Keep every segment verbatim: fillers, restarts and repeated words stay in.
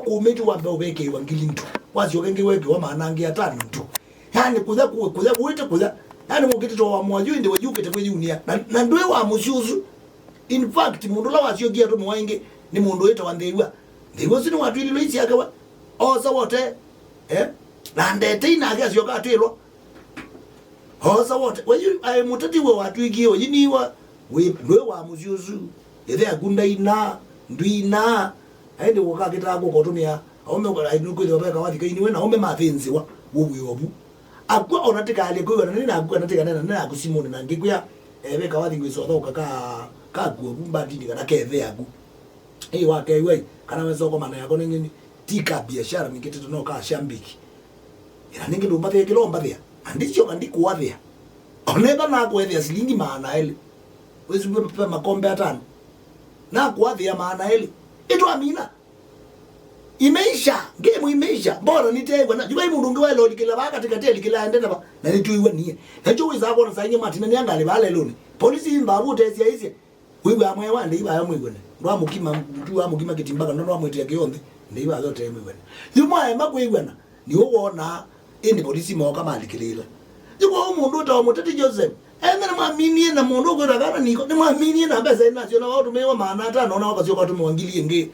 kumĩtye wambe ũvekĩĩwa ngili ndu. Wasyoka ĩngĩ wekĩwa maana angĩ atano ndu. Yani kũya kũ-, kũya kũĩte kũya. Yani ũkĩte to wa mwayu ĩndĩ wayũkĩte kwĩyunia. Na, na ndwĩ wa mũsyĩ ũsu. In fact, mũndũ ũla wasyokie atũmĩwa ĩngĩ nĩ mũndũ wĩtawa Nthĩw'a. Nthĩw'a ũsu nĩwatwĩlilwe isyake we. Osa wote. Eh? Na Ndetei nake asyoka atwĩlwa. Osa wote. Wayu aĩ mũteti we watwĩkie ũyiniwa. Wĩ ndwĩ wa mũsyĩ ũsu. Ĩthe aku ndaina. Ndwina. Aĩndĩ ũkakĩtaa kũka ũtũmĩa. Aume ũkalainũkwĩthĩwa veka wathikainiwe na aume mathĩnzĩwa. Wũw'ĩwa vu. Akw'a ona tĩkalye kwĩw'ana nĩ naku kana tĩkanena nĩ naku simũnĩ na ngĩkwĩa, eh, veka wathi ngwĩsa ũthaũka ka, kakuo vu mbatini kana kethe yaku. Ĩĩ wakeew'a ĩ, kana wesa ũkomana yako nĩ ng'eni, ti ka biashara nĩkĩtĩte no ka shambiki. Ĩla nĩngĩ ndũmbathĩa kĩla ũmbathĩa, na ndisyoka ndikũathĩa. Onetha nakũethĩa silingi maana elĩ. Wĩsĩ ve makombe atano. Nakũathĩa maana elĩ. Ĩtwamina. Imeisha, game imeisha. Bora niteew'a na. Yu vai mũndũ ũngĩ waĩle ũlikĩla vaa katĩkatĩ alikĩla aende na va. Na nĩtwĩw'a niĩ. Na kyo wĩsaa kwona saa ingĩ matinanĩa ngalĩ vaa lelũnĩ. Polisi imbavu ũtesya isye. Wĩw'aa mwewa ndĩi vaya mwĩw'ane. Ndwamũkima, ndwamũkima kĩtimba kana ndwamwĩtĩa kĩonthe. Ndĩi vaya ũtee mwĩw'ane. Yu mwaema kwĩw'ana. Nĩw'o wonaa, ĩndĩ polisi mooka malikĩlĩĩla. Yu kwoou mũndũ ũtawa Mũteti Joseph, ene nĩmwaminie na mũndũ ũkwĩtwa kana Niko, nĩmwaminie na mbesa ĩno nasyo na waũtũmĩĩwa maana atano na wakasyoka ũtũmĩwa ngili ĩngĩ.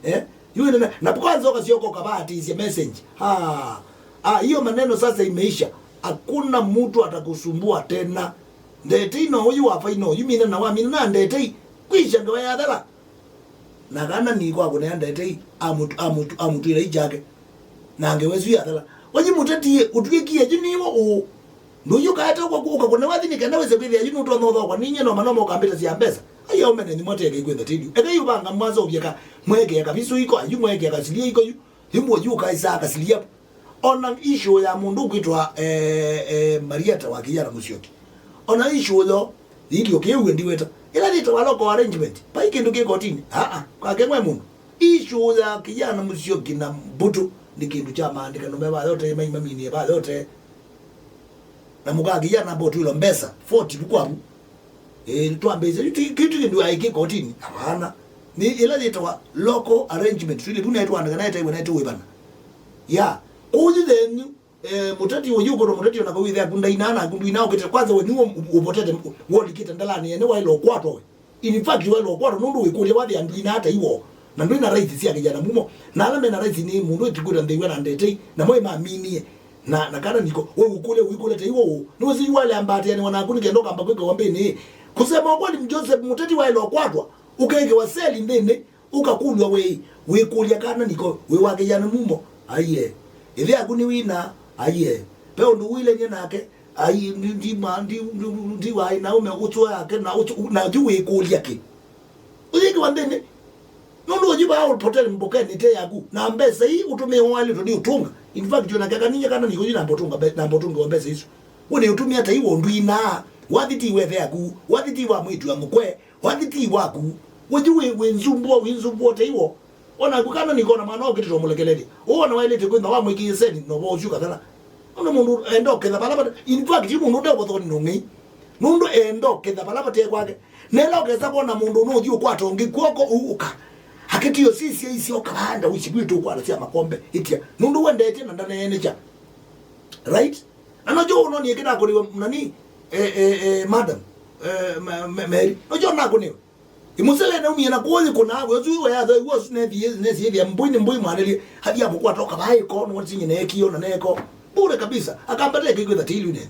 Eh? Yu ĩnene, na kwanza ũkasyoka ũkavaatĩĩsya message. Ah, ah, hiyo maneno sasa imeisha. Hakuna mtu atakusumbua tena. Ndetei no ũyu wa faina ũyu mina na wamina na Ndetei. Kwisha ngewa yathela. Na kana Niko akũnea Ndetei, amũtu-, amũtu-, amũtwĩla ikyake. Na ngewa ĩsu yathela. Wathi Mũteti ĩ, ũtw'ĩkie yu nĩwe ũũ. Ndũyũkaete ũka-, ũkakũnewa thi nĩ kenda wĩse kwĩthĩa yu nũtonya ũthokwa ninyie no manoma ũkambĩtasya mbesa. Ai aume nenyu mwateke ikwĩtha tĩlyu. Eka yu vanga mwaseũvye ka, mwekea kavisu iko, ayu mwekea kasilia iko yu. Yu mbũa yu ũkaisaa kasilia. Ona issue ya mũndũ ũkwĩtwa, eh, eh, Marieta wa Kĩyana Mũsyoki. Ona issue yo, video kĩu ndiweta. Ĩla yĩtawa local arrangement, vai kĩndũ kĩ kotini. Aa, kake mwe mũndũ. Issue ya Kĩyana Mũsyoki na Mbutu nĩ kĩndũ kya maandĩkano me va yote, maimaminie va yote. Na mũka Kĩyana mbotwĩlwa mbesa, forty vu kwavu. Ĩĩ, twambĩĩsya, yu ti, kĩu ti kĩndũ aĩ kĩ kotini, hapana. Nĩ ĩla yĩtawa local arrangement. Twĩlĩ vu naĩ twaandĩka naĩ taiwe naĩ tũwĩvana. Ya, kũu yu thenyu, eh, Mũteti ũyu ũkũtwa Mũteti ona kũu ĩthe aku ndainaa naku ndwinaa ũkĩte. Kwanza we nĩwe ũ-, ũvotete, wolikĩte ndalanĩ ene waĩle ũkwatwa we. In fact, waĩle ũkwatwa nũndũ wĩkũlya wathĩa ndwinaa taiwo. Na ndwĩ na rights sya Kĩyana Mumo. Na ala me na rights nĩ mũndũ wĩtĩkwĩta Nthĩw'a na Ndetei, na mo ĩmaminie. Na, na kana Niko, we ũkũlya, ũikũlya taiwo ũũ. Nĩwĩsĩ yu wale ambatĩanĩwa naku nĩ kenda ũkamba kwĩkĩwa mbĩnĩ. Kusema ukweli, Joseph Mũteti waĩle ũkwatwa, ũkekĩwa seli nthĩnĩ, ũkakũlw'a wĩĩ, wĩkũlya kana Niko, wĩ wa Kĩyana Mumo. Aiee. Ĩthe aku nĩ wina. Aiee. Ve ũndũ ũilenie nake. Ai, ndi, ndi, ma, ndi, ndi, ndi waĩ na ũme ũtũ yake na ũtũ, na yu wĩkũlya kĩ? Ũyĩkĩwa nthĩnĩ. Nũndũ ũyu vaa ũpotere mbokeni ĩte yaku. Na mbesa ii ũtũmĩe waĩlĩtwe nĩ ũtũnga. In fact, ona keka ninya kana Niko yu namba ũtũnga mbe-, namba ũtũngĩwa mbesa isu. We nĩ ũtũmĩa taiwo ndwinaa. Wathi ti wethe yaku. Wathi ti wa mwĩĩtu wa mũkwe. Wathi ti waku. Ũyu wĩ, wĩ nzumbũa, wĩ nzumbũa taiwo. Ona ku kana Niko na mwana ũkĩtĩtwa mũlekelelye. Ũwona waĩlĩte kwĩtha wamwĩkĩie seni na ũvoo ũsu kathela. Nũndũ mũndũ enda ũketha vala vate, in fact, yu mũndũ ũte ũvothoni nũng'ei. Nũndũ enda ũketha vala vate kwake. Nela ũkesa kwona mũndũ nũthi ũkwata ũngĩ kw'oko ũu ũka. Akĩtio sisya isya ũkavanda ũici kwitũ ũkwata sya makombe. Ĩtya. Nũndũ wendeetye na ndaneenekya. Right? Na nojo ũnonie kĩnakũniwe nani? Eh, eh, eh, madam. Eh, ma, ma, Mary. Nojo nakũniwe. Ĩmũsele naumie na kũũ yĩkũnaa we ũsu we yatho ĩw'o ũsu nethi-, nesiĩthĩa mbũi nĩ mbũi mwanĩlye. Athi amũkwata ũkavaa ĩko nĩwatinye neekio na neeko. Bure kabisa. Akambata ĩkĩkwĩtha tĩilu ne.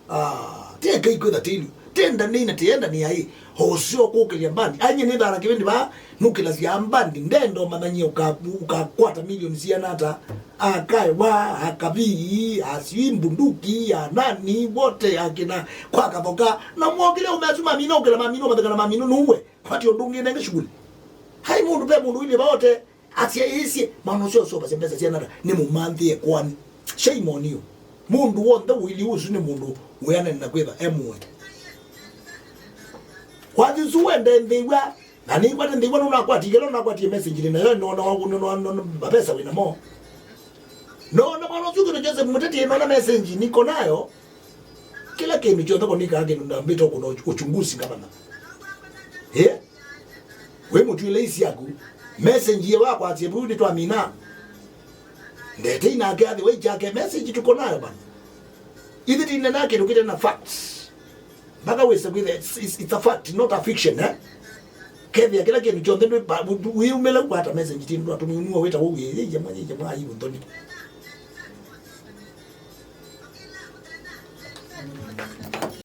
Ah, tĩeka ikwĩtha tĩilu. Tĩendanĩi na tĩendanĩa ĩ. Osio kũkĩlya mbandi. Anye nĩthana kĩvĩndĩ vaa nũkĩlasya mbandi. Ndenda ũmanyie ũka-, ũkakwata milioni siana ata. Akaewa, akavii, asii, mbunduki, anani, wote, akina, kwa kathoka. Na mwokĩle ũme asu mamina, ũkĩla mamina, ũmatheka na mamina, nũwe. Vati ũndũ ũngĩ nenge shughuli. Hai mũndũ pe mũndũ wĩlĩ vaote, asya ĩsye, mwana ũcio ũsũvasya mbesa sya nata, nĩ mũmanthĩe kwani. Shame on you. Mũndũ w'onthe ũilyĩ ũsu nĩ mũndũ wĩanene na kwĩtha e mũĩ. Wathi ũsu wende nthĩw'a, na nĩkwate nthĩw'a nũnakwati, kĩla ũnakwatie message nĩ nayo, nona, nona, nona, nona mavesa wĩ namo. Nona mwana ũsu kĩno Joseph Mũteti, nona message niko nayo. Kĩla kĩndũ kyonthe kũnikaa kĩndũ ndambĩte ũkũna ũchu-, uchunguzi ngavana. Eh? Wĩ mũtwĩle isi yaku. Message ye wakwatie vu nĩ twamina. Ndetei nake athi waikyake message tuko nayo bana. Ithe tinena kĩndũ kĩte na facts. Mpaka wĩse kwĩthĩa it's, it's, it's a fact, not a fiction, eh? Kethĩa kĩla kĩndũ kyonthe ndwĩ ba-, ndwĩ-, wĩumĩla kwata message ti ndwatũmĩwa wĩta wĩyĩyĩmwa yĩyĩmwa aivu nthoni.